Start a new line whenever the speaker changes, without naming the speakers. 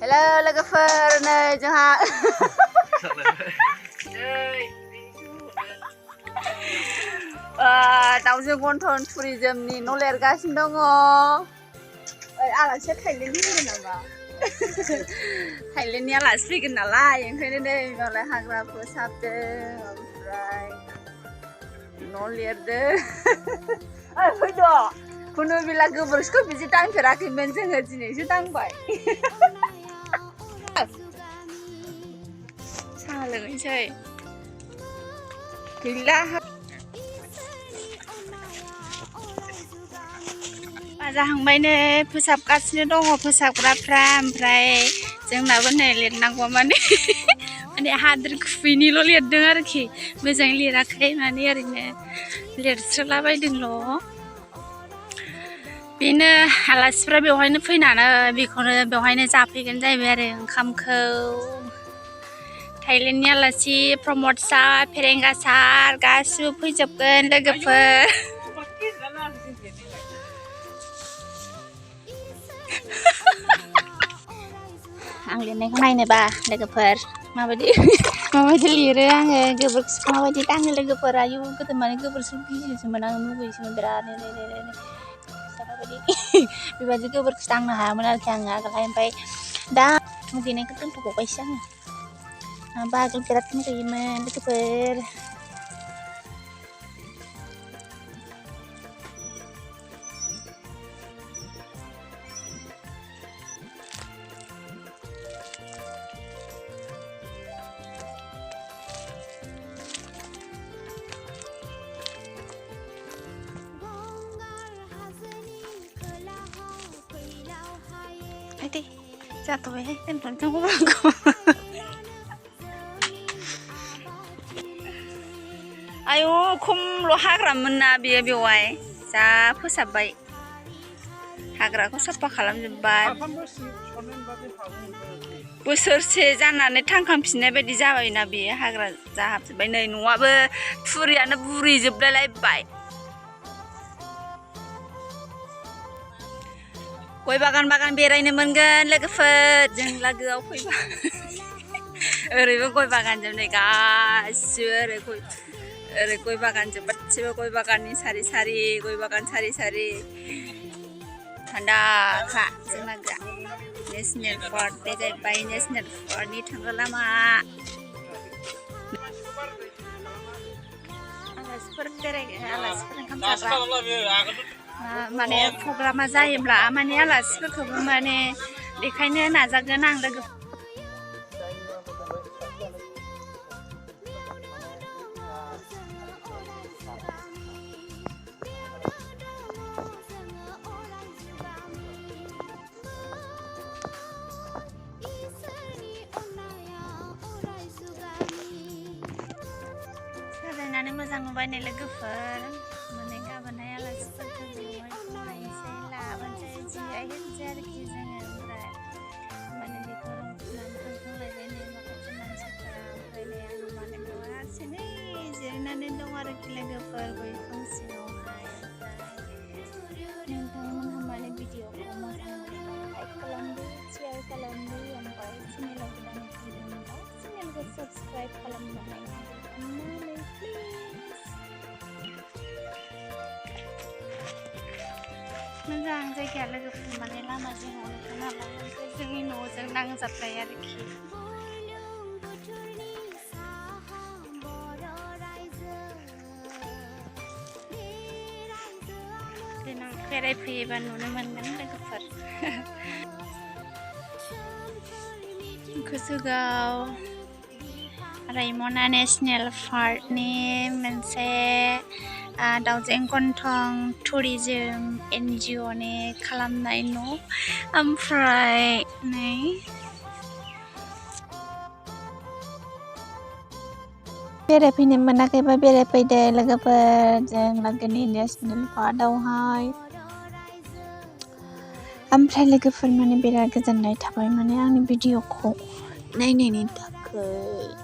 Hello लोगोफोर नै जोंहा दाउजो गन्थन टुरिजमनि न' लिरगासिनो दङ। आलासिया थाइलेण्डनि फैगोन नामा? थाइलेण्डनि आलासि फैगोन नालाय ओंखायनो नै मालाय हाग्रा फोसाबदों ओमफ्राय न' लिरदों। फैद' खुनु बिला गोबोरखिखौ बिदि दांफेराखैमोन जोङो दिनैसो दांबाय। साहा लोंनोसै गैला जाहांबायनो फोसाबगासिनो दङ फोसाबग्राफ्रा ओमफ्राय जोंनाबो नै लिरनांगौ माने हाद्रि खुबैनिल' लिरदों आरोखि मोजाङै लिराखै माने ओरैनो लिरस्रोलाबायदोंल'। बेनो आलासिफ्रा बेवहायनो फैनानै बेखौनो बेवहायनो जाफैगोन जाहैबाय आरो ओंखामखौ। थाइलेण्डनि आलासि प्रमद सार फेरेंगा सार गासिबो फैजोबगोन लोगोफोर। आं लिरनायखौ नायनोबा लोगोफोर माबायदि लिरो आङो गोबोरखिखौ माबायदि दाङो लोगोफोर। आयु गोदो माने गोबोरखि गियोसोमोन आं मुगैयोसोमोन बिरादनो बेबायदि गोबोरखि दांनो हायामोन आरोखि आङो आगोलहाय। ओमफ्राय दा मुगैनायखौ दोनथ'बावबायसो आङो माबा आगोल बिराद मुगैयोमोन लोगोफोर। दे जाथ'बायहाय दोनथ'नोसै खबरखौ। आयु खमल' हाग्रामोन ना बेयो बेवहाय जा फोसाबबाय हाग्राखौ साफा खालामजोब्बाय। बोसोरसे जानानै थांखांफिननाय बायदि जाबायना बेयो हाग्रा जाहाबजोब्बाय। नै न'आबो थुरियानो बुरिजोबलायलायबाय। गय बागान बेरायनो मोनगोन लोगोफोर जों लागोआव फैबा। ओरैबो गय बागानजों नै गासिबो ओरै गय बागानजों गासिबो गय बागाननि सारि सारि गय बागान सारि सारि थान्दाखा जों लागोआ। नेसनेल पार्क बे जाहैबाय नेसनेल पार्कनि थांग्रा लामा। आलासिफोर ओंखाम जाग्रा माने प्रग्रामा जायोब्ला माने आलासिफोरखौबो माने देखायनो नाजागोन आं लोगो। साजायनानै मोजां नुबाय नै लोगोफोर माने गाबोनहाय आलासिफोरखौ बेवहाय लाबोनोसै जिरायहोनोसै आरोखि जोङो। ओमफ्राय माने बेखौ थांखांलायबाय नै माखासे मानसिफोरा। ओमफ्राय नै आं माने बेवहाय हारसिङै जिरायनानै दं आरोखि लोगोफोर गय बिफां सिङावहाय। ओमफ्राय नोंथांमोनहा माने भिडिअखौ मोजां मोनोबा लाइक खालामदो शेयार खालामदो। ओमफ्राय चेनेलाव गोदान फैदोंबा चेनेलखौ साबस्क्राइब खालामनानै अन्नानै मोजां जायगाया लोगोफोर माने लामा जिङावनो नालाय ओमफ्राय जोंनि न'जों नांजाबनाय आरोखि। देनां बेरायफैयोबा नुनो मोनगोन लोगोफोर। कसुगाव रायमना नेसनेल पार्कनि मोनसे दाउजें गन्थं टुरिजम NGOनि खालामनाय न'। ओमफ्राय नै बेरायफैनो मोनाखैबा बेरायफैदो लोगोफोर जों लागोनि नेसनेल पार्कआवहाय। ओमफ्राय लोगोफोर माने बिराद गोजोननाय थाबाय माने आंनि भिडिअखौ नायनायनि थाखाय।